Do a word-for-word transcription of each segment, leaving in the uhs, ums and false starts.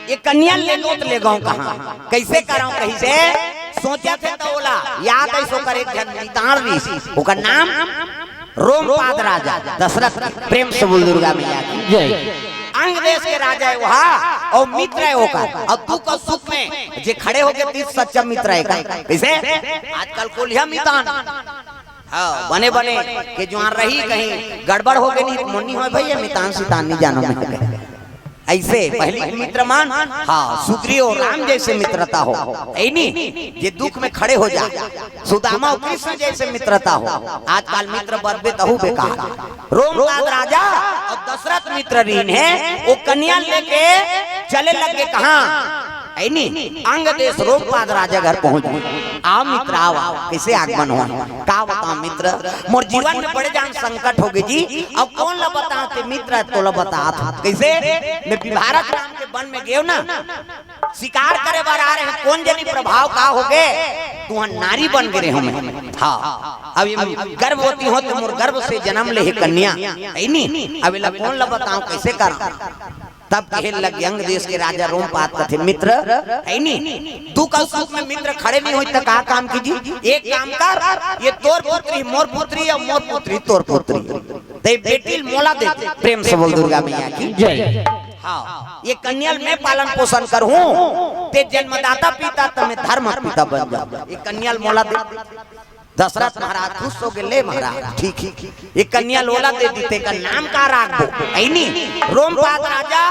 ये कन्या लेगो त लेगो कहाँ, कइसे करव कहिसे सोचथे त ओला याद आइस ओकर एक झन मितान रिहिस, ओकर नाम रोमपाद राजा दशरथ। प्रेम से बोल दुर्गा मैया की। जय। अंग देश के राजा हे वहा, अउ मित्र हे ओकर, अउ दुख अउ सुख में जे खड़े होके तीस सच्चा मित्र हे का। कइसे? आजकल कोलिहा मितान, हाँ, बने बने के जुआर रही, कहीं गड़बड़ होगे नहीं, मोर नी होय भई, ये मितान सितान नी जानों मैं। अइसे पहिली के मित्र मन, हाँ, सुग्रीव अउ राम जइसे मित्रता हो, हे नी, जे दुख में खड़े हो जा, सुदामा अउ कृष्ण जइसे मित्रता हो। आजकल मित्र बरबे तहू बेकार। रोमपाद राजा अउ दशरथ मित्र रिहिन हे, ओ कन्या लेके चले लगे कहाँ? हे नी, अंग देश रोमपाद राजा घर पहुँच गे। आव मित्र, आव, आव। कइसे आगमन होय? का बताव मित्र, मोर जीवन में बड़े जान संकट होगे जी। अब कोन ला बताव ते मित्र, तोला बतात हँव। कइसे? मैं विभीषण राम के वन में गेंव ना, शिकार करे बर आय रहेंव, कोन जनी प्रभाव का होगे, तुहन नारी बन गे रहेंव मैं। हाँ, अब ये गर्भवती हों त मोर गर्भ से जनम ले हे कन्या, हे नी? अब एला कोन ला बताव, कइसे करव? तब कहे लगे अंग देश के राजा रोमपाद कथे, मित्र, हे नी, दुख अउ सुख में मित्र खड़े नी होही त का काम कीही जी? एक काम कर, ये तोर पुत्री, मोर पुत्री, अउ मोर पुत्री, तोर पुत्री। ते बेटी ल मोला दे दे। प्रेम से बोल दुर्गा मैया की। जय। हाँ, ये कन्या ल मैं पालन पोषण करहूँ, ते जन्मदाता पिता, त मैं धर्म पिता बन जाहूँ। ये कन्या ल मोला दे। दशरथ महाराज खुश होगे, ले महाराज, ठीक हे, ये कन्या ल ओला दे दिते, एकर नाम का राखबो? हे नी, रोमपाद राजा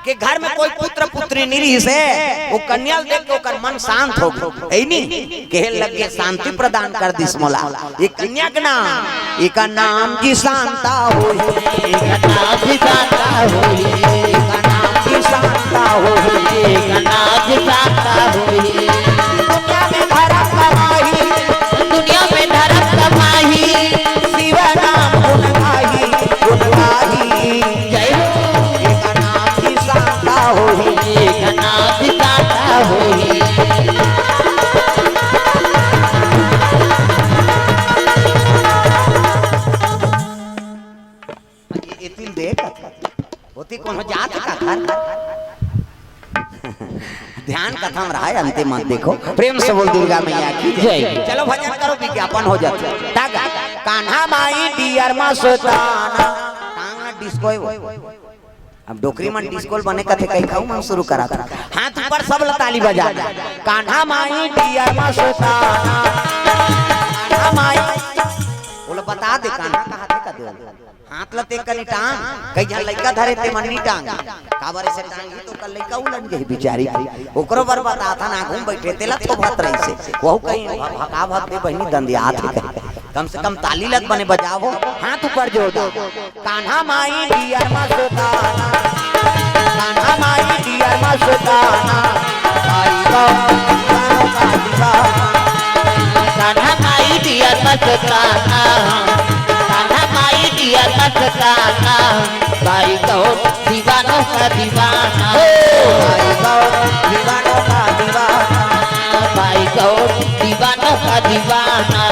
के घर में कोई पुत्र पुत्री नी रिहिसे, ओ कन्या ल देख के ओकर मन शांत होगे, हे नी, कहे लगे शांति प्रदान कर दिस मोला। ये कन्या के नाम, एकर नाम जी शांता होही, एकर नाम जी शांता होही, एकर नाम जी शांता होही, एकर नाम जी शांता होही। दुनिया में धरम कमाही, दुनिया में धरम कमाही, शिव नाम गुण गाही, गुण गाही। जय हो। एकर नाम जी शांता होही, एकर नाम जी शांता होही। ये, ये तिल दे, ओती कोनो जात का घर। ध्यान कथा म रहा हे, अंते मत देखो। प्रेम से बोल दुर्गा मैया की जय। चलो भजन करो, विज्ञापन हो जाथे। तागा, कान्हा माई डियर मस्ताना। कान्हा डिस्को हे वो। अब डोकरी मन डिस्को ल बने कथे, कहीं खाऊ मन शुरू करा था। हाथ ऊपर, सब ल ताली बजा। कान्हा माई डियर मस्ताना। कान्हा माई। ओला बता दे, कान्हा कहा थे का दे। हाथ ल ते कनी टांग, कई झन लइका धरे ते मन नी टांग। काबर अइसे टांगही त ओकर लइका उलन जाही बिचारी। ओकरो बर बतात हन, आघू म बइठे तेला थोभत रहिसे। वहू कहीं भ-, भका भक दे बहिनी दंदियात हे कहीं। कम से कम ताली ल त बने बजावो, हाथ ऊपर जोर दो। कान्हा माई डियर मस्ताना, कान्हा माई डियर मस्ताना, भाई गौर दीवानों का दीवाना। कान्हा माई डियर मस्ताना, कान्हा माई डियर मस्ताना, भाई गौर दीवानों का दीवाना। हो। भाई गौर दीवानों का दीवाना। भाई गौर दीवानों का दीवाना।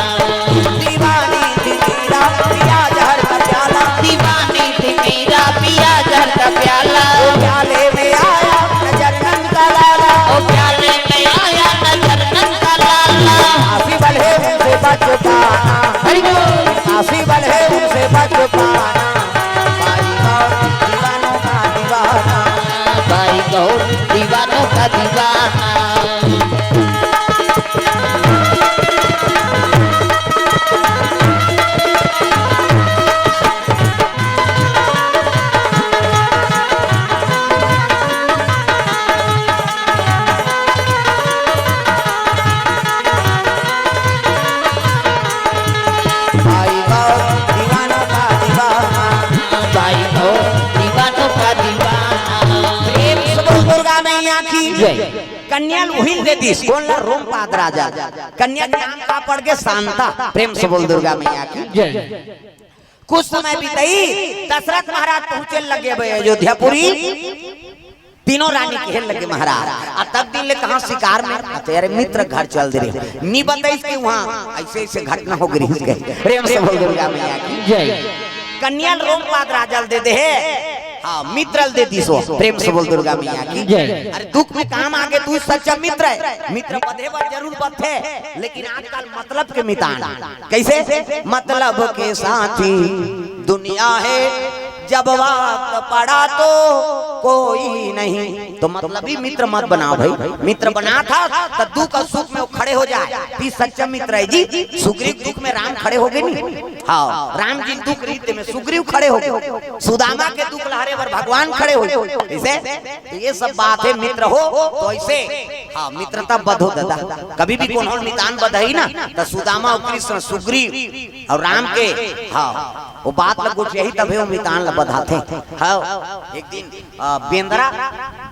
दीवानी थी मीरा, पिया जहर का प्याला। दीवानी थी मीरा, पिया जहर का प्याला। ओ प्याले में आया नजर नंद का लाला। ओ प्याले में आया नजर नंद का लाला। काशी बढ़े उनसे बच पाना। हरि बोल। काशी बढ़े उनसे बच पाना। भाई गौर दीवानों का दीवाना। भाई गौर दीवानों का दीवाना। भाई गौर दीवानों का दीवाना। भाई गौर दीवानों का दीवाना। प्रेम से बोल दुर्गा मैया की जय। कन्या ल उही ल दे दिस, कोन ला? रोमपाद राजा। कन्या के नाम का पड़ गे? शांता। प्रेम से बोल दुर्गा मैया की जय। कुछ समय बीतइस, दशरथ महाराज पहुंचे लगे अयोध्यापुरी। तीनों रानी कहे लगे महाराज, अतक दिन ले कहाँ शिकार में? अते अरे मित्र घर चल दे रहे, नी बताइस कि वहाँ अइसे अइसे घटना हो गे रिहिस कहे। प्रेम से बोल दुर्गा मैया की जय। कन्या ल रोमपाद राजा ल दे दे हे, हाँ, मित्र ल दे दिस वो। प्रेम से बोल दुर्गा मैया की जय। अरे दुख में काम आगे तू सच्चा मित्र है। मित्र बधे बर जरूर बधथे, लेकिन आजकल मतलब के मितान। कैसे? मतलब के साथी दुनिया है, जब वक्त पड़ा तो कोई नहीं। तो मतलबी मित्र मत बनाव भाई। मित्र बनाथस त दुख अउ सुख में वो खड़े हो जाय। त सच्चा मित्र हे जी। सुग्रीव दुख में राम खड़े हो गे नहीं। हाँ, राम जी दुख रहिस तेमे सुग्रीव खड़े हो गे। सुदामा के दुख लहरे बर भगवान खड़े हो गे। अइसे? त ये सब बात हे मित्र हो, तो अइसे। हाँ, मित्रता बधो दादा। कभी भी कोनो मितान बधही ना, त सुदामा अउ कृष्ण, सुग्रीव अउ राम के, हाँ, वो बात ल गोठियाही तभे वो मितान ल बधाथे। हाँ, एक दिन, अ, बेंदरा,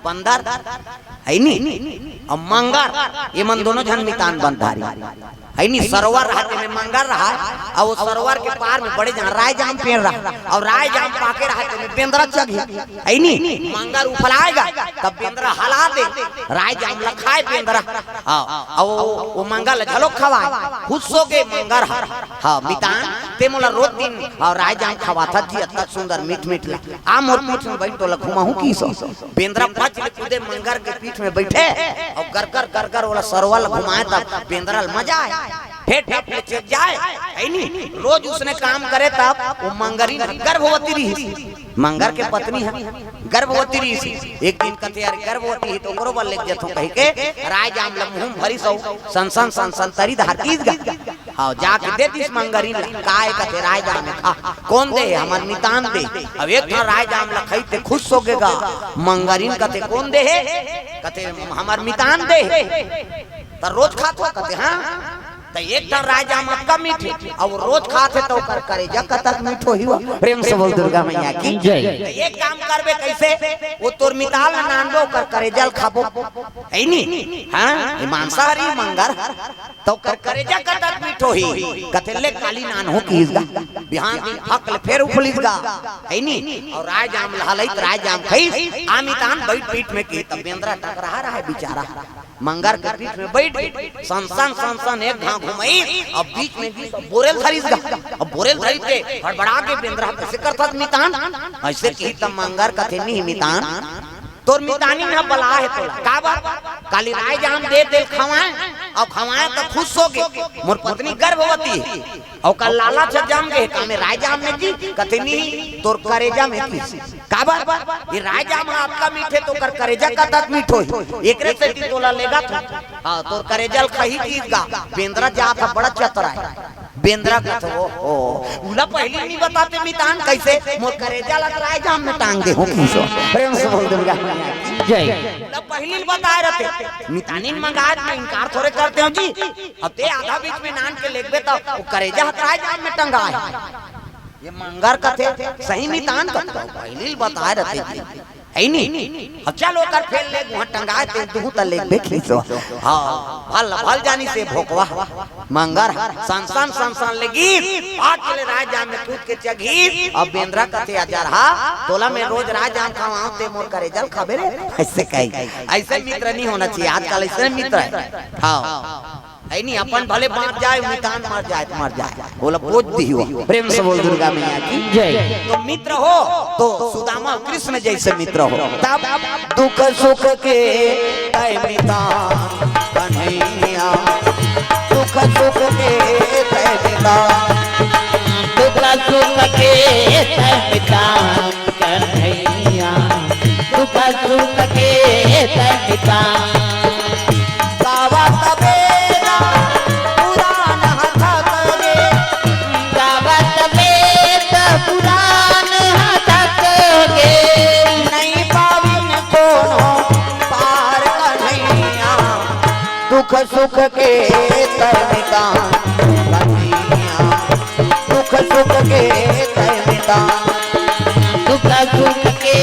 बंदर, हे नी? अउ मंगर, ये मन दोनों झन मितान बंधारी। हे नी, सरोवर रहा, तेमे मंगर रहा, अउ वो सरोवर के पार में बड़े जाम रायजाम पेड़ रहा, अउ रायजाम पाके रहा, तेमे बेंदरा चघी। हे नी, मंगर उफलाय गा, तब बेंदरा हला दे, रायजाम ल खाय बेंदरा। हाँ, अउ वो, वो मंगर ल घलो खवाय, खुश हो गे मंगर ह। हाँ, मितान, तें मोला रोज दिन, हाँ, रायजाम खवाथस जी, अतका सुंदर मीठ मीठ ला। आ मोर पीठ में बइठ, तोला घुमाहूं किहिस। बेंदरा पच ले कूदे मंगर के पीठ में बइठे, अउ गरगर गरगर ओला सरोवर ल घुमाय, तब बेंदरा ल मजा आय। फेर डप ले चेत जाय, हे नी? रोज उसने काम करे, तब वो मंगरिन गर्भवती रहिस। मंगर के पत्नी ह, गर्भवती रहिस। एक दिन कथे, "अरे, गर्भवती हे, त ओकरो बर लेग जथों," कहिके रायजाम ल मुंह में भरिस अउ सन सन सन सन तरी धार किहिस गा। हाँ, जाके दे दिस मंगरिन ल। "काय?" कथे, "रायजाम हे, खा।" "कोन दे हे?" "हमर मितान दे हे।" अब एक ठन रायजाम ल खइस ते खुश हो गे गा। मंगरिन कथे, "कोन दे हे?" कथे, "हमर मितान दे हे।" "त रोज खाथो?" कथे, "हाँ।" "त एक ठन रायजाम अतका मीठ हे, अउ रोज खाथे त ओकर करेजा कतक मीठ होही वो।" प्रेम से बोल दुर्गा मैया की जय। "त एक काम करबे, कइसे? वो तोर मितान ल नानबो, ओकर करेजा ल खाबो।" हे नी? हाँ, ये मांसाहारी मंगर। त ओकर करेजा कतक मीठ होही। कथे, "ले काली नानहूं किहिस गा।" बिहान दिन फक ले फेर उफलिस गा। हे नी? अउ रायजाम ल हलइस, रायजाम खइस, आ मितान बइठ पीठ में किहिस, त बेंदरा टकराहा रहय बिचारा। मंगर के पीठ में बइठ, सन सन सन सन एक घांव घुमइस, अब बीच में बोरेल धरिस गा। अब बोरेल धरिस ते हड़बड़ा गे बेंदरा, "कइसे करथस मितान?" अइसे किहिस त मंगर कथे, "नहीं मितान, तोर मितानिन ह बलाहे तोला।" "काबर?" "काली रायजाम दे तेला खवांय, अउ खवांय त खुश हो गे, मोर पत्नी गर्भवती हे, अउ काली लाला ह जम गे, का में रायजाम में जी?" कथे, "नहीं, तोर करेजा में किहिस।" "काबर?" "ये रायजाम ह अतका मीठ हे, त ओकर करेजा कतक मीठ होही, एकरे सेती तोला लेगथों।" हाँ, तोर करेजा ल खाही किहिस गा। बेंदरा जात ह बड़ा चतरा हे। बेंदरा कथे, "ओ, ओ, उला पहिली नहीं बताते मितान, कइसे मोर करेजा ल रायजाम में टांग देहूं किहिस।" प्रेम से बोल दुर्गा मैया की जय। उला पहिली बताय रहते, मितानिन मंगाय त इनकार थोरे करतेंव जी। अब तें आधा बीच में नान के लेगबे त वो करेजा ह रायजाम में टंगाय हे। ये मंगर कथे, "सही मितान कथे, पहिली बताय रहते जी।" हे नी? अब चल ओकर फेर ले, उहां टंगाय ते दुहूं त लेगबे किहिस। हाँ, भल, भल जानिस ए भोकवा। मंगर ह सन सन सन सन लेगिस, पाक ले रायजाम में कूद के चघिस। अब बेंदरा कथे, "अजरहा, तोला में रोज रायजाम खवांव, तें मोर करेजा ल खाबे रे?" अइसे कही, अइसे मित्र नहीं होना चाहिए, आजकल अइसे मित्र हे। हाँ। हे नी, अपन भले बांच जाय, मितान मर जाय त मर जाय, ओला बोझ दिही वो। प्रेम से बोल दुर्गा मैया की जय। तो मित्र हो तो सुदामा कृष्ण जइसे मित्र हो। तब दुख सुख के तैं मितान कन्हैया, दुख सुख के तैं मितान। दुख सुख के तैं मितान कन्हैया, दुख सुख के तैं मितान। गावत बेद पुरान ह थक गे, गावत बेद पुरान ह थक गे, नइ पाविन कोनो पार कन्हैया। दुख सुख के तैं मितान कन्हैया, दुख सुख के तैं मितान। दुख सुख के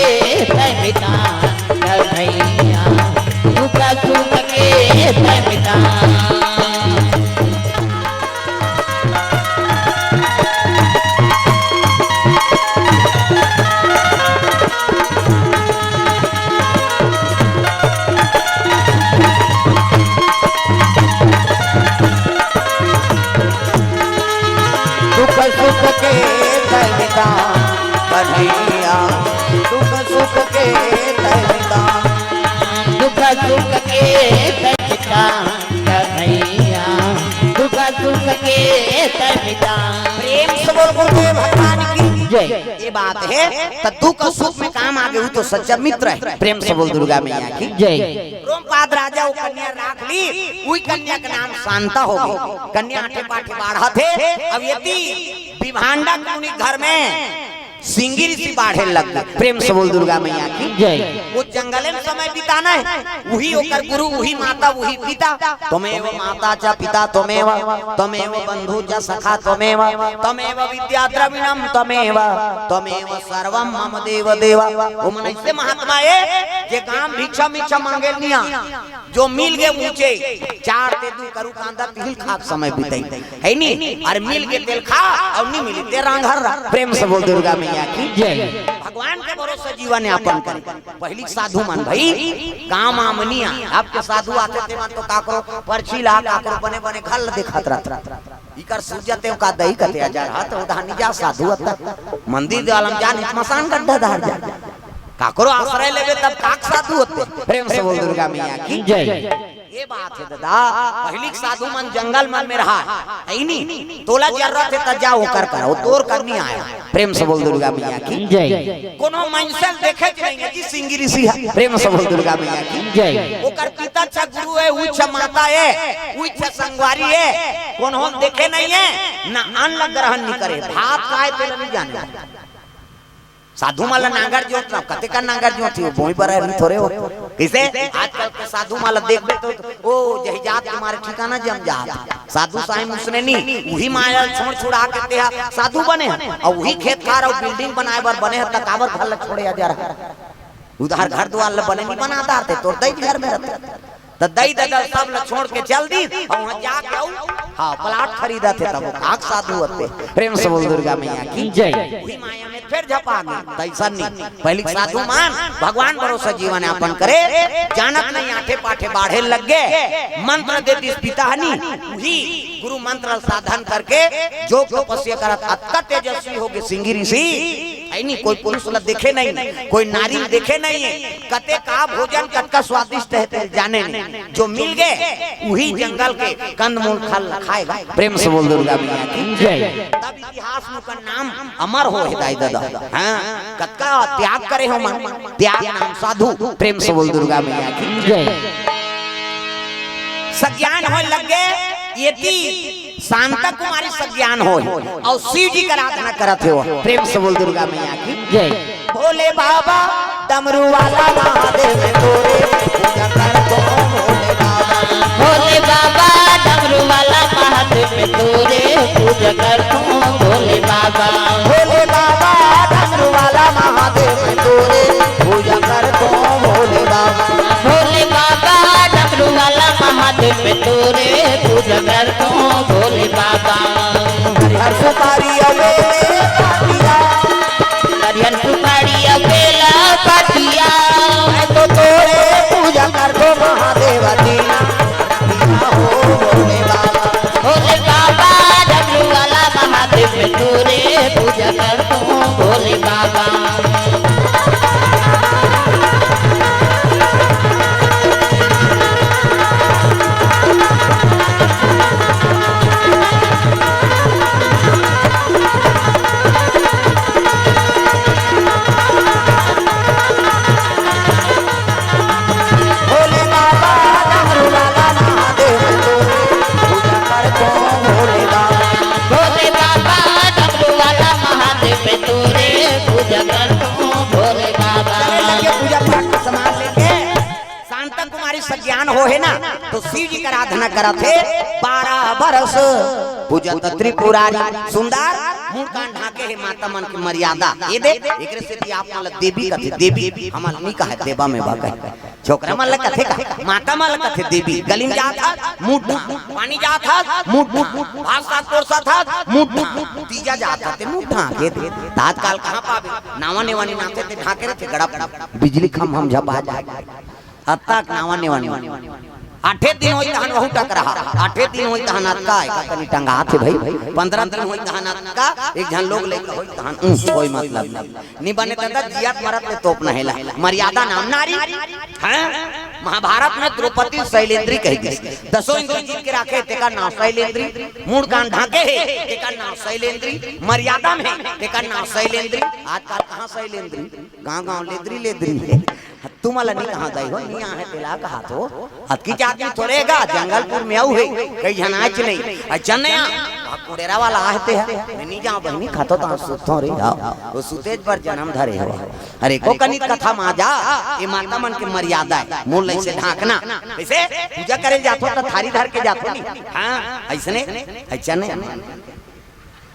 तैं मितान कन्हैया, दुख सुख के तैं मितान। दुख सुख के तैं मितान कन्हैया, दुख सुख के तय मिटान कन्हैया, दुख सुख के तय मिटान। प्रेम से बोल गुरुदेव भगवान की जय। ये बात है, तो दुख और सुख में काम आगे हुई तो सच्चा मित्र है। प्रेम से बोल दुर्गा मैया की जय। रोमपाद राजा वो कन्या राख ली, वही कन्या का नाम शांता हो गई। कन्या आठे पाठे बाढ़ा थे। अब यदि विभांडक मुनि घर में सिंगी ऋषि बाढ़े लग गए। प्रेम से बोल दुर्गा मैया की जय। वो जंगले में समय बिताना है, वही ओकर गुरु, वही माता, वही पिता। त्वमेव माता च पिता त्वमेव, त्वमेव बंधु च सखा त्वमेव, त्वमेव विद्या द्रविणम त्वमेव, त्वमेव सर्वम मम देव देव। वो मन ऐसे महात्मा है, जे गांव भिक्षा मिक्षा मांगे नहीं आ, जो मिल गए ऊंचे, चार ते दू करू कांदा तिहिल खाक समय बिताई, है नी? और मिल के तेल खा और नहीं मिली ते रांघर रह। प्रेम से बोल दुर्गा मैया की जय। भगवान के भरोसे जीवन यापन करे। पहली साधु मन भाई, काम आमनी आ, आपके साधु आते ते मन तो काकरो पर्ची ला, काकरो बने बने घर ला दिखात रहत। इकर सूझते का दही कते हजार हाथ उधानी जा साधु अत्ता। मंदिर दीवालम जा, नहीं मसान गड्ढा धार जा। काकरो आश्रय लेबे तब काक साधु होते। प्रेम से बोल दुर्गा मैया की जय। ये बात है दादा, पहली के साधु मन जंगल मन में रहा है, है नी? तोला जरूरत है त जा ओकर करा, वो तोर करनी आया। प्रेम से बोल दुर्गा मैया की जय। कोनो मनसल देखे के नहीं है जी सिंगी ऋषि है। प्रेम से बोल दुर्गा मैया की जय। ओकर पिता छ गुरु है, उच्च माता है, उच्च संगवारी है, कोनो देखे नहीं है, ना अन्न ग्रहण नहीं करे, भात खाए तेला नहीं जाने। साधु माला नांगर जोत ना, कते का नांगर जोत थी, वो बोई पर है, थोड़े हो। किसे? आजकल के साधु माला देखबे तो, ओ, जही जात तुम्हारे ठिकाना जम जात। साधु साईं मुसने नी, वही माया छोड़ छुड़ा के ते हा साधु बने हैं, और वही खेत खार और बिल्डिंग बनाए बर बने हैं, त काबर घर ला छोड़े आ जा रहा। उधार घर द्वार ला बने नहीं बना डारते, तोर दई घर में रहते। त दई ददा सब ल छोड़ के चल दी, अउ वहाँ जाके अउ, हाँ, प्लाट खरीदत हे, तब वो काक साधु होते। प्रेम से बोल दुर्गा मैया की जय। वही माया में फिर झपा गए, तैसा नहीं। पहली साधु मन भगवान भरोसा जीवन यापन करे, जानत नहीं आठे पाठे बाढ़े लग गए, मंत्र दे दिस पिता हनी, वही गुरु मंत्र साधन करके जोग तपस्या करत अतका तेजस्वी हो गए सिंगी ऋषि। ऐनी कोई पुरुष ल देखे नहीं, कोई नारी ल देखे नहीं है। कते का भोजन कतका स्वादिष्ट है, तेल जाने नहीं। जो मिल गए, वही जंगल के कंदमूल खल खाएगा। प्रेम से बोल दुर्गा मैया की जय। तब इतिहास में ओकर नाम अमर हो है दाई दादा। हाँ, कतका त्याग करे हो मन, त्याग नाम साधु। प्रेम से बोल दुर्गा मैया की जय। सज्ञान हो लग गए, ये शांता कुमारी सज्ञान हो और शिव जी का आराधना करत हो। प्रेम से बोल दुर्गा मैया की जय। भोले बाबा डमरू वाला महादेव तोरे पूजा करथों भोले बाबा। भोले बाबा डमरू वाला महादेव तोरे पूजा करथों भोले बाबा। भोले बाबा डमरू वाला महादेव तोरे पूजा करथों भोले बाबा। भोले बाबा डमरू वाला महादेव तोरे पूजा करथों भोले बाबा। हर सुपारी अबे पातिया। नरियर सुपारी अउ बेला पतिया। मैं तो तोरे पूजा करथों महादेव दीना, दीना हो भोले बाबा। भोले बाबा डमरू वाला महादेव तोरे पूजा करथों भोले बाबा। भोले बाबा डमरू वाला महादेव तोरे पूजा करथों भोले बाबा। भोले बाबा डमरू वाला महादेव तोरे पूजा करथों भोले बाबा। चले लगे पूजा पाठ का सामान लेके। शांता कुमारी सज्ञान हो है ना, तो शिव जी का आराधना करत हे बारह बरस। पूजत त्रिपुरारी सुंदर, मुंह कान ढाके हे माता मन के मर्यादा। ये दे, एकरे सेती आप मन ला देवी कथे, देवी हमन नी कहे, देवा में बा कहे। छोकरा मन ला कथे का, माता मन ला कथे देवी। गली में जात हस, मुंह ढांक, पानी जात हस, मुंह ढांक, भात साग परोसत हस, मुंह ढांक, तीजा जात हस, ते मुंह ढांक, ये दे। त आजकाल कहाँ पाबे, नावा नेवानी नाथे ते ढांके रथे गड़प, बिजली खम हम झपा जाए। अतक नावा नेवानी। आठे दिन होई तहन वहू टकराहा, आठे दिन होई तहन अतका, एका कनी टंगात हे भाई, पंद्रह दिन होई तहन अतका, एक झन लोग लइका होई तहन, उं, कोई मतलब नहीं। नी बने ददा, जियत मरत ले तोपना हे ला। मर्यादा नाम नारी। हाँ? महाभारत में द्रौपदी शैलेंद्री कहि दिस। दसों इंद्री जीत के राखे, तेकर नाम शैलेंद्री। मूड़ कान ढांके हे, तेकर नाम शैलेंद्री। मर्यादा में, तेकर नाम शैलेंद्री। आजकल कहाँ शैलेंद्री? गांव-गांव लेदरी-लेदरी हे। तुमला नी कहा दाई हो, नी आहे तेला कहा तो। अतकी जाति थोरे गा, जंगलपुर में अउ हे, कई झन आच नहीं। अच्छा नया, आ कुड़ेरा वाला आहे ते हे। मैं नी जांव बहिनी, खातो तो सुतथों रे, जाव। वो सुतेज बर जनम धरे हवा। अरे को कनिक कथा मा जा, ये माता मन के मर्यादा हे। मूल ऐसे ढांकना। कैसे? पूजा करे जाथो तो थारी धर के जाथो नी। हाँ, ऐसने, अच्छा नहीं।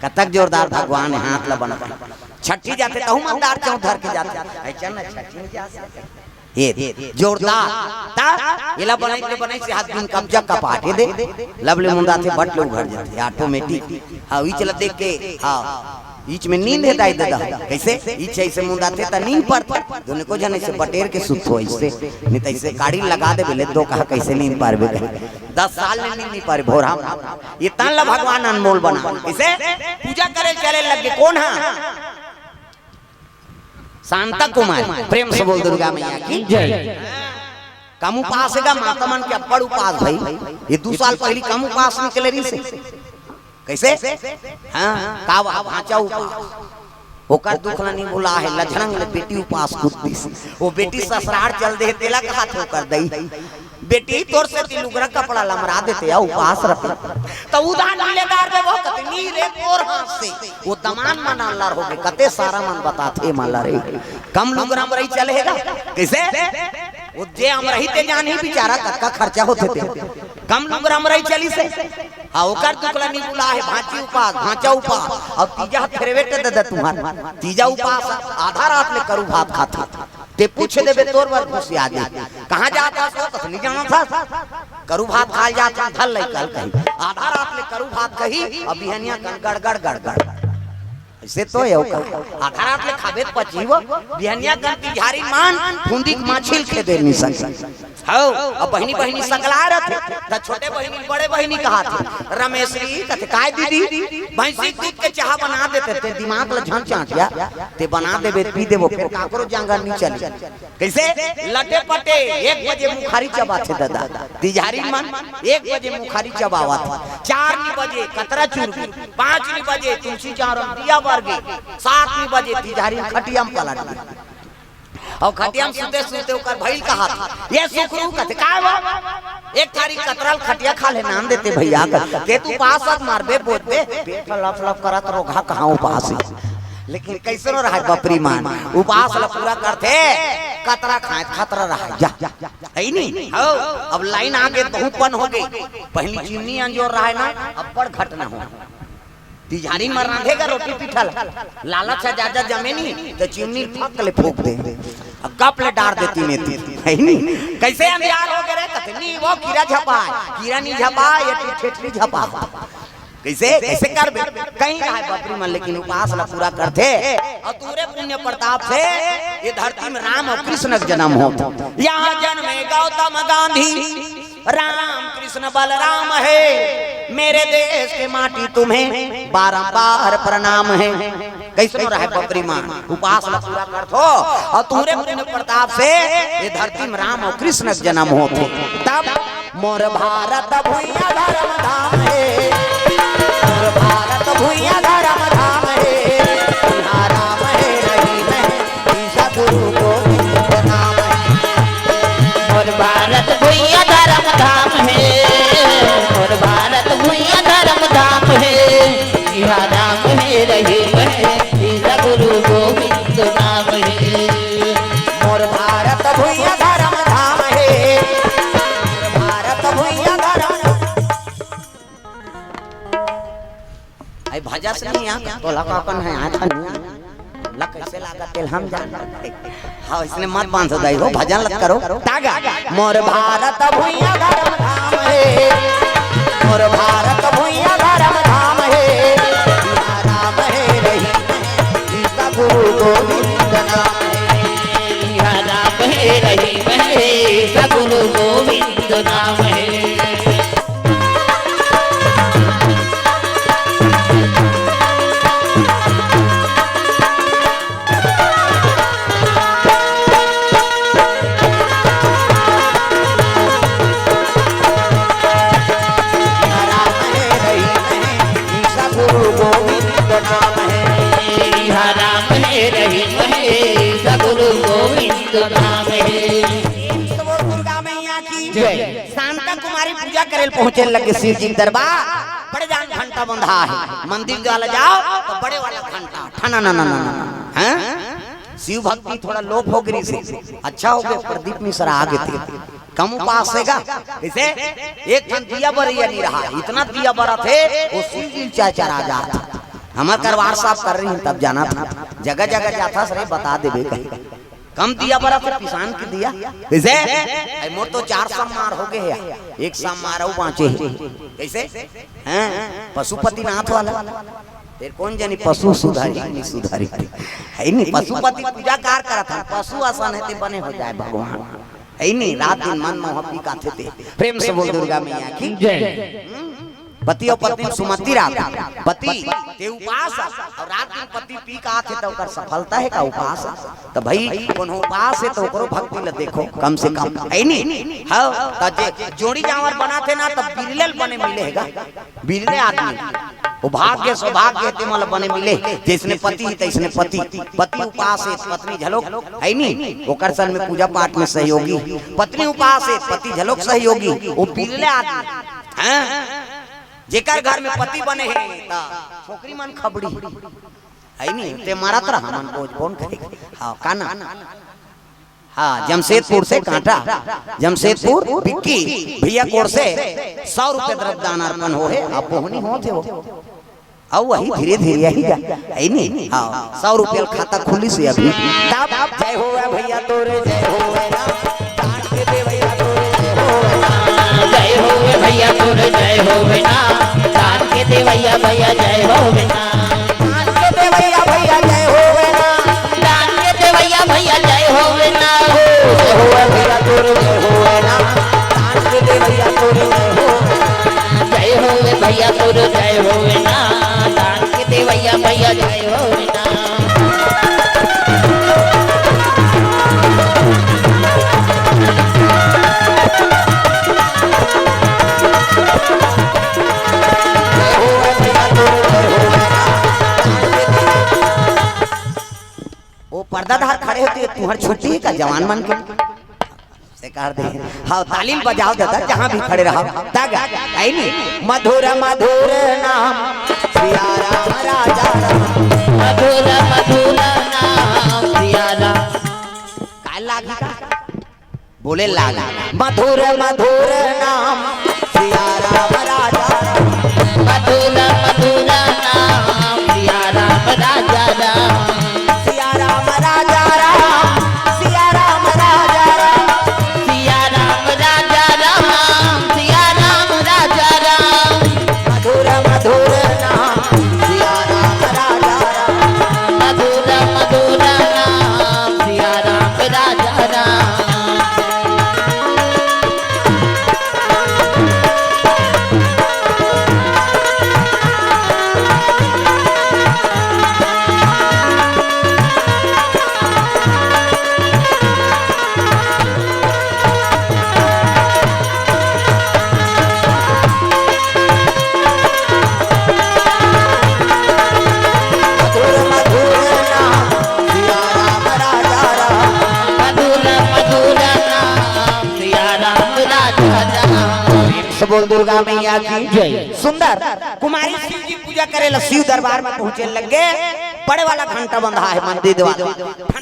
कतक जोरदार भगवान हे, हाथ ला बना। छठी जाथे तहू मन दार चौं धर के जाथे। ऐसा ना छठी में जा सकते। ये जोरदार। ता एला बनाई के बनाई से हाथ बिन कब्जा कपाटे दे। लबले मुंदाथे बट ले उघर जाथे, automatic। हाँ, ईच ला देख के, हाँ, ईच में नींद हे दाई ददा। कैसे? ईच ऐसे मुंदाथे त नींद परथे। दोनों को जने से बटेर के सुत हो ऐसे। नहीं तो ऐसे काड़ी लगा दे बोले दो कहा कैसे नींद पारबे कहे। दस साल ले नींद नहीं पारे भोरा में। ये तन ला भगवान अनमोल बना। इसे पूजा करे चले लगे। कौन हा? शांता कुमारी। प्रेम से बोल दुर्गा मैया की जय। कम उपास हे गा, माता मन के अब्बड़ उपास भाई। ये दू साल पहली कम उपास निकले रहिसे। कैसे? हाँ, का वा-, भांचा उपास। ओकर दुख ला नी भुला हे, लझरंग ले बेटी उपास कूद दिस। वो बेटी ससुरार चल दे, तेला कहा थो कर दई। बेटी तोर से ती लुगरा कपड़ा लमरा देते, आ उपास रखे। त उधार मिले दार दे वो कते नी रे तोर हाथ से। वो दमान मन अल्लर होगे, कते सारा मन बताथे मला रे। कम लुगरा म रही चले हे गा। कैसे? वो जे हम रही ते जान ही बेचारा कतका खर्चा होथे ते। कम लुगरा म रही चलिसे। हाँ, ओकर दुख ला नी भुला हे, भांची उपास, भांचा उपास। अउ तीजा फेरवेट दे दे तुम्हार। तीजा उपास, आधा रात ले करू भात खाथे। ते पूछ देबे तोर बर खुशी आ जाए। कहाँ जात हस? कस नी जाना था। करू भात खाए जात हस, धर लई कल कही। आधा रात ले करू भात कही, अब बिहनिया कन गड़ गड़ गड़ गड़। ऐसे तो यो का। आधा रात ले खाबे त पची वो, बिहनिया कन तिझारी मान, फुंदी के माछिल खेदे नी सके। हौ, अब बहिनी बहिनी सकला रथे, त छोटे बहिनी बड़े बहिनी कहाथे। रमेशरी कथे, "काय दीदी, भैंसी के दूध के चाहा बना देते, ते दिमाग ल झन चाटिया, ते बना देबे, पी देबो, फिर काकरो जांगर नी चली।" कैसे? लटे पटे एक बजे मुखारी चबाथे ददा, तिझारी मन एक बजे मुखारी चबावत, चार नी बजे कतरा चुरगी, पाँच नी बजे तुलसी चारो दिया बरगे, सात नी बजे तिझारी खटिया म पलट गे। अउ खटिया म सुते सुते ओकर भइल कहाथे, "ये सुखरू," कथे, "काय वो?" "एक थारी कतरल खटिया खा ले नान देते भैया," कथे, "ते तू उपास अस मारबे बोलबे, पेट लप लप करत रोगहा कहाँ उपास हे।" लेकिन कैसनो रहय बपरी मान, उपास ल पूरा करथे, कतरा खाए खतरा रहय, जा, हे नी? हौ, अब लाइन आगे बहुत पन होगे, पहिली चिमनी अंजोर रहय ना, अब्बड़ घटना हो। तिझारी म रांधे गा रोटी पीठा ल, लालच ह जादा जमे नी, त चिमनी फक ले फूंक दे। अब गप ले डार देती में ती, हे नी? कैसे अंधियार होगे रे? कथे नी वो कीरा झपाय, कीरा नी झपाय, ये ठेठरी झपाय। कैसे, कैसे करबे? कहीं रहय बपरी मन, लेकिन उपास ल पूरा करथे। अउ तोरे पुण्य प्रताप से ये धरती म राम अउ कृष्ण के जनम होत। यहाँ जन्मे गौतम गांधी, राम कृष्ण बलराम हे, मेरे देश के माटी तुम्हें बारंबार प्रणाम हे। कैसनो रहय बपरी मान, उपास ल पूरा करथो, अउ तोरे पुण्य प्रताप से ये धरती म राम अउ कृष्ण के जनम होथे। तब मोर भारत भुइयां धरम धाम हे, मोर भारत भुइयां धरम धाम हे, इहाँ राम हे रहीम हे, ईसा गुरु गोविंद नाम हे। मोर भारत भुइयां धरम धाम हे, मोर भारत भुइयां धरम धाम हे, इहाँ राम हे रहीम हे, ईसा गुरु गोविंद नाम हे। मोर भारत भुइयां धरम धाम हे, मोर भारत भुइयां धरम। अई भजस नहीं आ, तोला का अपन हे, आ था नहीं आ। ला कैसे लागत तेल हम जान। हाँ, इसने मत बांधो दाई हो, भजन लत करो। तागा। मोर भारत भुइयां धरम धाम हे, मोर भारत भुइयां धरम धाम हे, इहाँ राम हे रहीम हे, ईसा गुरु गोविंद नाम हे। इहाँ राम हे रहीम हे, ईसा गुरु गोविंद नाम हे। धाम हे। प्रेम से बोल दुर्गा मैया की जय। शांता कुमारी पूजा करे ल पहुंचे लगे शिव जी के दरबार। बड़े जान घंटा बंधा हे, मंदिर वाला जाओ तो बड़े वाला घंटा, ठना ना ना ना ना। हैं? शिव भक्ति थोड़ा लोप हो गई से, अच्छा हो गया, प्रदीप मिश्रा आ गए थे। कम उपास हे गा। कैसे? एक ठन दिया बरइया नहीं रहा, इतना दिया बरत हे, वो शिव जी चाय चरा जात। हमर करवार साफ कर रही, तब जाना था, जगह जगह जाता सरे बता देबे कहीं। कम दिया बरत हे, पिसान के दिया। कैसे? अरे मोर तो चार सौ मार हो गए हे, एक सौ मार अउ बाँचे हे। कैसे? हैं? पशुपतिनाथ वाला। फिर कौन जानी पशु सुधारी, नहीं सुधारी। हे नहीं, पशुपति पूजा कार करत हे, पशु असन हे ते बने हो जाए भगवान। हे नहीं, रात दिन मन मोह पी काथे ते। प्रेम से बोल दुर्गा मैया की जय। पति अउ पत्नी सुमति रात, पति ते उपास अउ रात दिन पति पी काथे त ओकर सफलता हे का उपास? त भाई कोनो उपास हे त ओकरो भक्ति ल देखो कम से कम, हे नहीं? हाँ, त जे जोड़ी जांवर बनाथे ना त बिरले ल बने मिले हे गा। बिरले आदमी, वो भाग्य सौभाग्य हे, तेमन ल बने मिले, जैसने पति हे तैसने पति। पति उपास हे, पत्नी झलोक, हे नहीं? ओकर सन में पूजा पाठ में सहयोगी। पत्नी उपास हे, पति झलोक सहयोगी। वो बिरले आदमी, हैं? जेकर घर में पति बने हे, त छोकरी मन खबड़ी। हे नहीं? ते मरत रहा, मन बोझ कौन करेगा? हाँ, का ना? हाँ, जमशेदपुर से कांटा, जमशेदपुर बिक्की भैया कोर से सौ रुपये द्रव्य दान अर्पण हो हे, अब बोहनी होत हे वो। अउ वही धीरे धीरे यही जा, हे नहीं? हाँ, सौ रुपये खाता खुली से अभी। तब जय हो भैया तोरे, जय हो ना, दान के देवैया तोरे, जय हो ना। जय हो भैया तोरे, जय हो ना, दान के देवैया भैया, जय हो ना। दान के देवैया भैया जय होवे ना। दान के देवैया भैया जय होवे ना। जय होवे भैया तोर जय होवे ना। दान के देवैया तोर जय होवे ना। जय होवे भैया तोर जय होवे ना। दान के देवैया भैया जय होवे ना। जय होवे भैया तोर जय होवे ना। वो पर्दादार खड़े होते, तुहर छुट्टी हे का जवान मन के? से कर दे। हाँ, ताली बजाओ दादा, जहाँ भी खड़े रहो। तग, हे नहीं? मधुर मधुर नाम सिया राम राजा राम। मधुर मधुर नाम सिया राम। काय लागी का? बोले लाल। मधुर मधुर नाम सिया राम राजा राम। मधुर मधुर नाम सिया राम राजा राम। सिया राम राजा राम, सिया राम राजा राम। सिया राम राजा राम, सिया राम राजा राम। मधुर मधुर नाम सिया राम राजा राम। मधुर मधुर नाम सिया राम राजा राम। मधुर मधुर नाम सिया राम राजा राम। मधुर मधुर नाम सिया राम राजा राम। प्रेम से बोल दुर्गा मैया की जय। सुंदर कुमारी शिव जी पूजा करे ला शिव दरबार में पहुंचे लगे। बड़े वाला घंटा बंधा हे मंदिर द्वार। ना,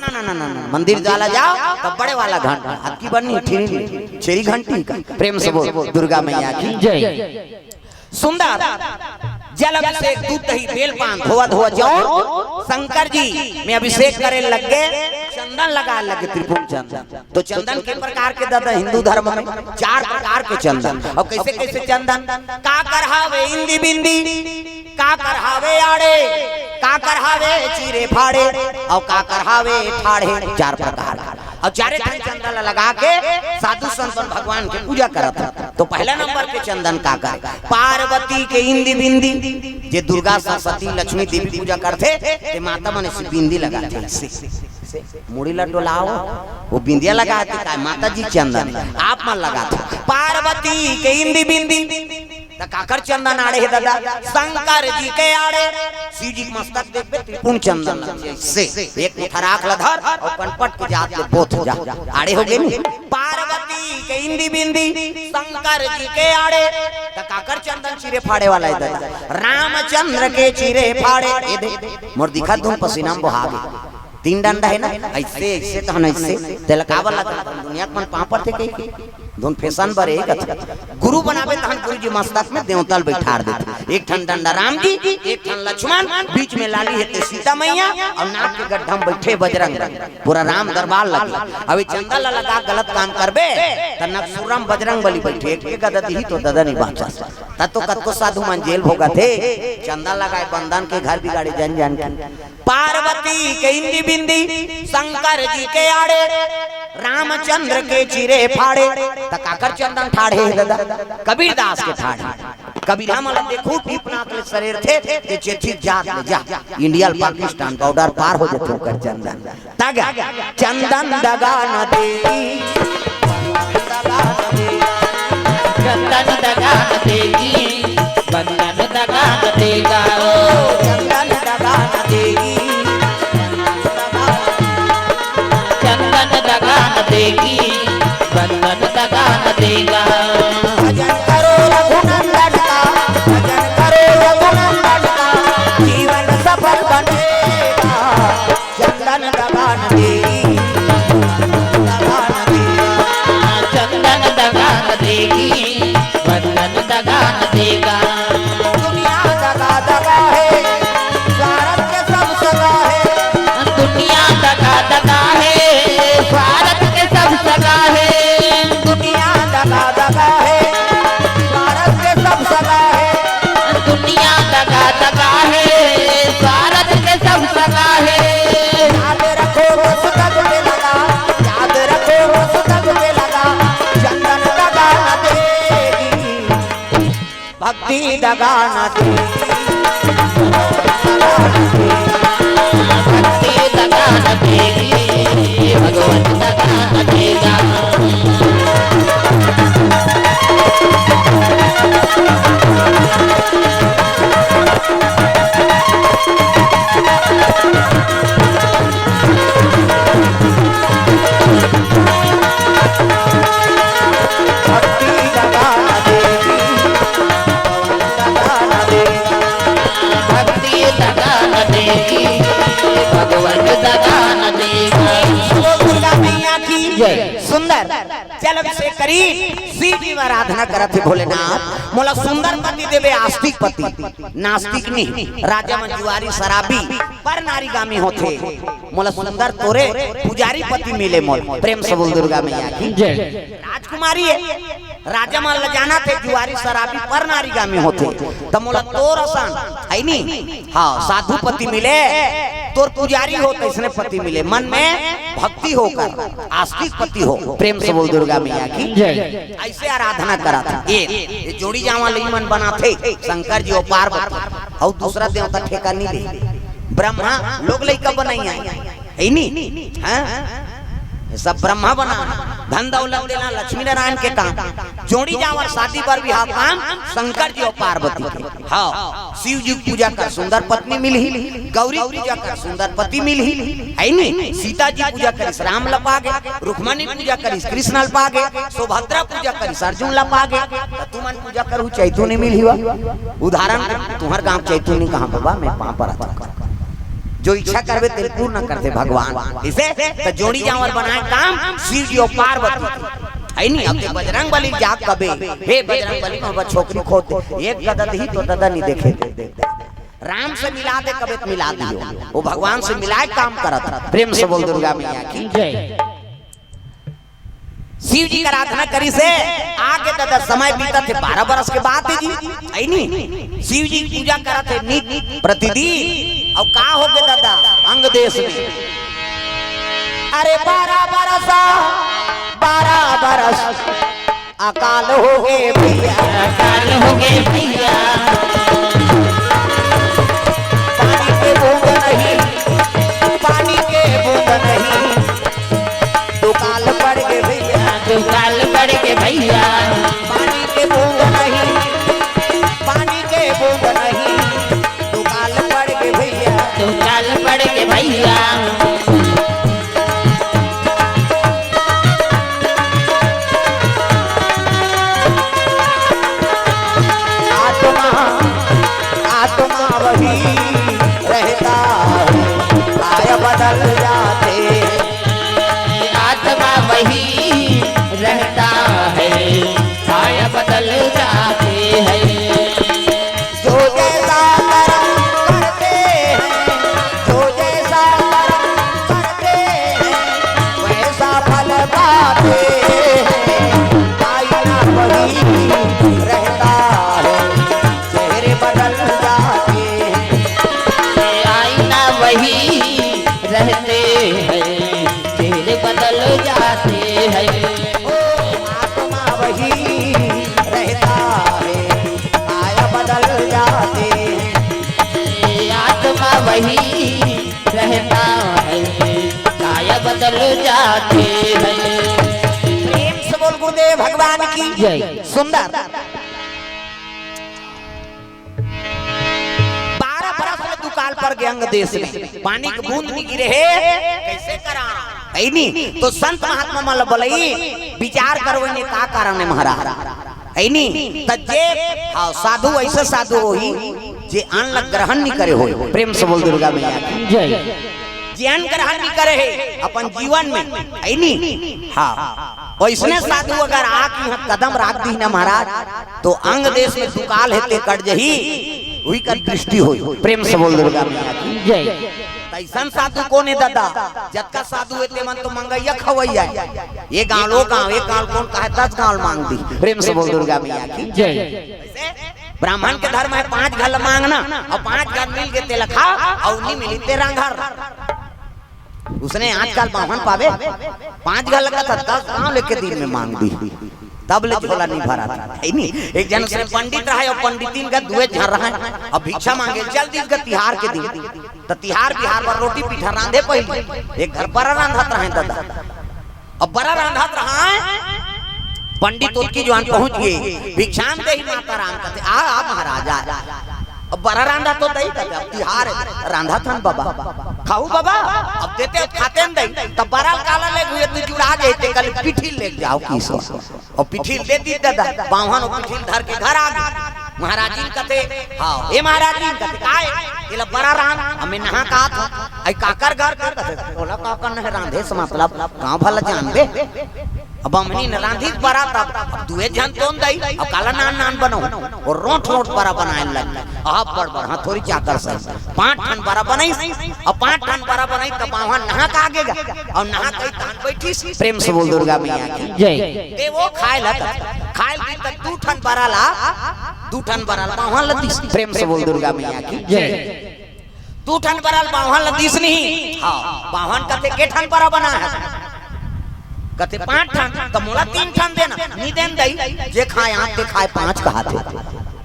ना, ना, ना, ना, मंदिर वाला जाओ तो बड़े वाला घंटा। आपकी बनी ठीक, छेरी घंटी का। प्रेम से बोल दुर्गा मैया की जय। सुंदर जल अभिषेक, दूध दही बेल पान, धोवा धोवा जौन शंकर जी में अभिषेक करे लगे, चंदन लगा लगे, त्रिपुंड चंदन। तो चंदन के प्रकार के दादा हिंदू धर्म में चार प्रकार के चंदन। अउ कैसे कैसे चंदन? काकर हावे इंदी बिंदी, काकर हावे आड़े, काकर हावे चीरे फाड़े, अउ काकर हावे ठाढ़े, चार प्रकार। अउ चारे ठन चंदन ला लगा के साधु संत मन भगवान के पूजा करत हे। तो पहला नंबर के चंदन काकर? पार्वती के इंदी बिंदी, जे दुर्गा सरस्वती लक्ष्मी देवी पूजा करथे, ते माता मन से बिंदी लगाथे। मुड़ी ला डोलाओ, वो बिंदिया लगाथे, काय माता जी चंदन आप मन लगाथे। पार्वती के इंदी बिंदी, त काकर चंदन आड़े हे ददा? शंकर जी के आड़े। शिव जी के मस्तक देखबे, त्रिपुंड चंदन लग जाए। से एक मुठा राख ल धर अउ कनपट के जात ले बोथ जा। आड़े हो गे नी? पार्वती के इंदी बिंदी, शंकर जी के आड़े। त काकर चंदन चीरे फाड़े वाला हे ददा? रामचंद्र के चीरे फाड़े। ए दे, मोर दिखत धुन पसीना म बोहा गे। तीन डंडा हे ना, अइसे, अइसे तहन अइसे, तेला काबर लगा? दुनिया के मन पाँव परथे कहिके। धुन फैशन बर एक गुरु बनाबे तहन गुरु जी मस्तक में देवता ल बैठार देथे। एक ठन डंडा राम जी, एक ठन लक्ष्मण, बीच में लाली हे ते सीता मैया, अउ नाक के गड्ढा में बैठे बजरंग। पूरा राम दरबार लगे। अब ये चंदा ला लगा गलत काम करबे, त नकसुरा में बजरंग बली बैठे, एक के गदा दिही तो ददा नहीं बाँचस। त तो कतको साधु मन जेल भोगत हे, चंदा लगाए बंदन के घर बिगाड़े जन जन के। पार्वती के इंदी बिंदी, शंकर जी के आड़े, रामचंद्र के चीरे फाड़े। त काकर चंदन ठाढ़े हे ददा? कबीरदास के ठाढ़े। कबीरा मन ल देखहू, टीप नाक ले सरेरथे, ते चेथी जात ले जा। इंडिया ल पाकिस्तान बॉर्डर पार हो जथे ओकर चंदन। तगा, चंदन दगा न देगी, चंदन दगा न देगी, बंदन दगा न देगा, ओ। चंदन दगा न देगी, चंदन दगा न देगी, बंदन दगा न देगा। भजन करो रघुनंदन का, भजन करो रघुनंदन का, जीवन सफल बनेगा। चंदन दगा न देगी, दगा न देगा। चंदन दगा न देगी, बंदन दगा न देगा। दुनिया दगा दगा हे, स्वार्थ के सब सगा हे। दुनिया दगा दगा हे, स्वार्थ के सब सगा हे। दुनिया दगा दगा हे, स्वार्थ के सब सगा हे। दुनिया दगा दगा हे, स्वार्थ के सब सगा हे। याद रखो वो सुतक में लगा, याद रखो वो सुतक में लगा, चंदन दगा न देगी, भक्ति दगा न देगी। भक्ति दगा न देगी, भगवत दगा न देगा। भक्ति दगा न देगी, भगवान दगा न देगा। भक्ति दगा न देगी, भगवान दगा न देगा। बोल दुर्गा मैया की जय। सुंदर। चल अभिषेक करी, शिव जी में आराधना करत हे भोलेनाथ। मोला सुंदर पति देबे, आस्तिक पति, नास्तिक नहीं। राजा मन जुआरी शराबी, पर नारीगामी होथे। मोला सुंदर तोरे पुजारी पति मिले मोला। प्रेम से बोल दुर्गा मैया की जय। राजकुमारी हे, राजा मन ल जानथे, जुआरी शराबी पर नारीगामी होथे। त मोला तोर असन, हे नी? हाँ, साधु पति मिले, तोर पुजारी हो तइसने पति मिले, मन में भक्ति होकर, आस्तिक पति हो। प्रेम से बोल दुर्गा मैया की जय। अइसे आराधना करत हे। ए, ए जोड़ी जांवर लई मन बनाथे, शंकर जी अउ पार्वती, अउ दूसरा देवता ठेका नइ ले। ब्रह्मा लोग लइका बनाई हे, हे नी? हाँ? ये सब ब्रह्मा बना, धन दौलत देना लक्ष्मी नारायण के काम। जोड़ी जांवर शादी बर बिहाव काम शंकर जी अउ पार्वती के। हाँ, शिव जी पूजा कर सुंदर पत्नी मिलही, गौरी पूजा कर सुंदर पति मिलही, हे नी? सीता जी पूजा करिस राम ल पागे, रुक्मणी पूजा करिस कृष्ण ल पागे, सुभद्रा पूजा करिस अर्जुन ल पागे। त तुमन पूजा करहू चैतू नइ मिलही वा। उदाहरण, तुंहर गांव चैतू नइ कहां बाबा, मैं पांव परत हंव। जो इच्छा करबे तेल पूर्ण करथे भगवान। इसे त जोड़ी जांवर बनाए काम शिव जी अउ पार्वती। हे नी, अब ते बजरंग बली ल जा कबे, हे बजरंग बली, मोर बर छोकरी खोज दे। एक गदा दिही तो ददा नइ देखे दे, दे, दे। राम से मिला दे कबे त मिला दियो। वो भगवान से मिलाए काम करत। प्रेम से बोल दुर्गा मैया की जय। शिव जी के आराधना करिस हे, आगे ददा समय बीतत हे, बारह बरस के बात हे जी, हे नी? शिव जी के पूजा करत हे नित प्रतिदिन। अउ का होगे ददा, अंग देश में, अरे बारह बरस, बारह बरस अकाल होगे भइया, अकाल होगे भइया। पानी के बूंद नहीं, पानी के बूंद नहीं, दुकाल पड़ गे भइया। दुकाल पड़ गे भइया। पानी के बूंद नहीं, है, काय बदल जाते हैं। जो जैसा कर्म करते हैं, जो जैसा कर्म करते हैं, वैसा फल पाते हैं। आईना वही रहता है, चेहरे बदल जाते हैं। आईना वही रहते हैं, चेहरे बदल जाते हैं। ओ, आत्मा वही रहता है, काया बदल जाते हैं। आत्मा वही रहता है, काया बदल जाते हैं। प्रेम से बोल गुरुदेव भगवान की जय। सुंदर। बारह बरस ले दुकाल पर गे अंग देश में, पानी के बूंद नहीं गिरे हे, कैसे करा? है नी? तो संत महात्मा मन ल बलई, विचार करवई ने का कारण है महाराज? है नी? त जे, हाँ, साधु ऐसे साधु होही, जे अन्न ल ग्रहण नहीं करे होही। प्रेम से बोल दुर्गा मैया की। जय। जे अन्न ग्रहण नहीं करे हे अपन जीवन में, है नी? हाँ, वैसने साधु अगर आके यहाँ कदम राख दी ना महाराज, तो अंग देश में दुकाल हे ते कट जही, उही का दृष्टि होई। प्रेम से बोल दुर्गा मैया की। जय। तैसन साधु कोन हे दादा? जतका साधु हे ते मन तो मंगैया खवैया हे। ये गांव, वो गांव, एक गांव कोन कहे, दस गांव मांग दी। प्रेम से बोल दुर्गा मैया की। जय। ब्राह्मण के धर्म है पांच घर मांगना, अउ पांच घर मिल गे तेला खा, अउ नहीं मिली ते रांधर। उसने आजकल बाम्हन पावे, पांच घर लगा था, दस गांव लेके दिन में मांग दी, तब ले झोला नहीं भरा था, है नी? एक जन उसने पंडित रहा, अउ पंडितिन का दुए झन रहा, अब भिक्षा मांगे चल दी का तिहार के दिन, त तिहार बिहार बर रोटी पीठा रांधे पहले, एक घर पर रांधत रहे दादा। अब बरा रांधत रहा है, पंडित ओतकी जुवान पहुंच गे, "भिक्षाम देहि माता राम," कथे, "आ, आ महाराज, आ।" अब बरा रांधत तो दई कथे, "अब तिहार रांधत हन बाबा, खाहू बाबा।" अब देते खाते न दई, तब बरा काला ले हुए तू जुड़ा जाते, कल पिठिल ले जाओ किसो। अउ पिठिल दे दी दादा, बाम्हन अउ पिठिल धर के घर आ गे। महाराजिन कथे, "हाँ, ए महाराजिन," कथे, "काय?" "एला बरा रांध, हमें नहा का था, आई काकर घर कर," कथे, "ओला काकर नहीं रांधे से मतलब, गाँव भला जानबे।" अब बाम्हनी न रांधिस बरा तब, अब दुए झन तोन दई, अब काला नान नान बनाहूं, अउ रोंठ रोंठ बरा बनाए लग, अब बड़ बड़ हथौरी चाकर से पांच ठन बरा बनाइस, अब पांच ठन बरा बनाइस, तब बाम्हन नहा का आगे गा, अउ नहा कई तान बैठिस। प्रेम से बोल दुर्गा मैया की। जय। ते वो खाए ला त, खाए ला त दू ठन बरा ला, दू ठन बरा ला बाम्हन ला दिस। प्रेम से बोल दुर्गा मैया की। जय। दू ठन बरा ला बाम्हन ला दिस नहीं। हाँ, बाम्हन कथे, "के ठन बरा बना है?" कथे, "पांच ठन।" "त मोला तीन ठन देना।" "नी देन दई, जे खाए आठ ते खाए पांच कहा थे।"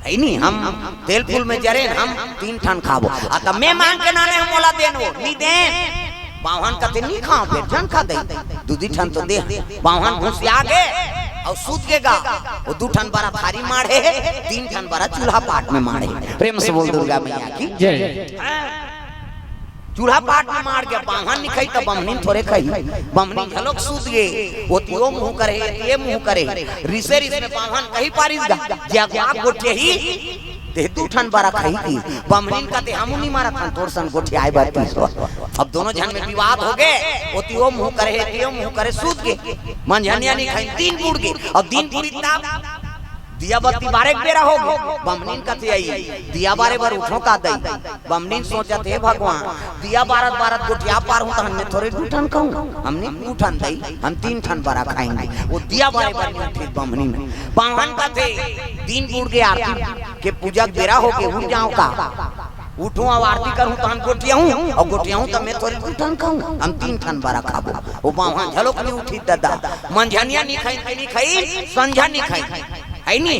है नी, हम तेल फूल में जरेन, हम तीन ठन खाबो। आ त मैं मांग के नाने हम मोला देन वो, नी देन। बाम्हन कथे, "नी खाओ, फेर झन खा दई, दू दी ठन तो दे।" बाम्हन घुसिया गे, अउ सूत गे गा। वो दू ठन बरा थारी माढ़े, तीन ठन बरा चूल्हा पाट में माढ़े। प्रेम से बोल दुर्गा मैया की। जय। चूल्हा पाट में माढ़ गे, बाम्हन नी खाई त बाम्हनिन थोरे खाई। बाम्हनिन घलोक सूत गे, वो तियो मुंह करे, ये मुंह करे। रिसे रिस में बाम्हन कही पारिस गा, जे अगवा गोठियाही, ते दू ठन बरा खाही की। बाम्हनिन कथे, "हमू नी मारत हन, तोर सन गोठियाए बर तीस।" अब दोनों झन में विवाद हो गे, वो तियो मुंह करे, तियो मुंह करे, सूत गे। मंझनिया नी खाई, दिन बुड़ गे। अब दिन बुड़ी तब दिया बत्ती बारे के बेरा हो गे। बाम्हनिन कथे, "आई, दिया बारे बर उठों का दई?" बाम्हनिन सोचत, "हे भगवान, दिया बारत बारत गोठिया पारहूं त हमने थोरे दू ठन खाहूं, हमने दू ठन दई, हम तीन ठन बरा खाएंगे।" वो दिया बारे बर नहीं उठिस बाम्हनिन। बाम्हन कथे, "दिन बुड़ गे, आरती के पूजा के बेरा हो गे, उठ जाओ का?" "उठूं अउ आरती करहूं, तहन गोठियाहूं, अउ गोठियाहूं, त मैं थोरे दू ठन खाहूं, हम तीन ठन बरा खाबो।" वो बाम्हन घलोक नी उठिस दादा, मंझनिया नी खाई, नी खाई, संझा नी खाई, है नी?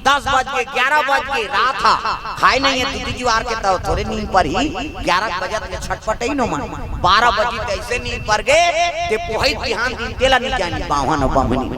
दस बज गे, ग्यारह बज गे, रात हा, खाए नहीं है, दू दी जुवार के त थोरे नींद परही, ग्यारह बजत ले छटपटई नो मन, बारह बजी कइसे नींद पर गे, ते पोहई बिहान दिन तेला नी जानी, बाम्हन अउ बाम्हनी।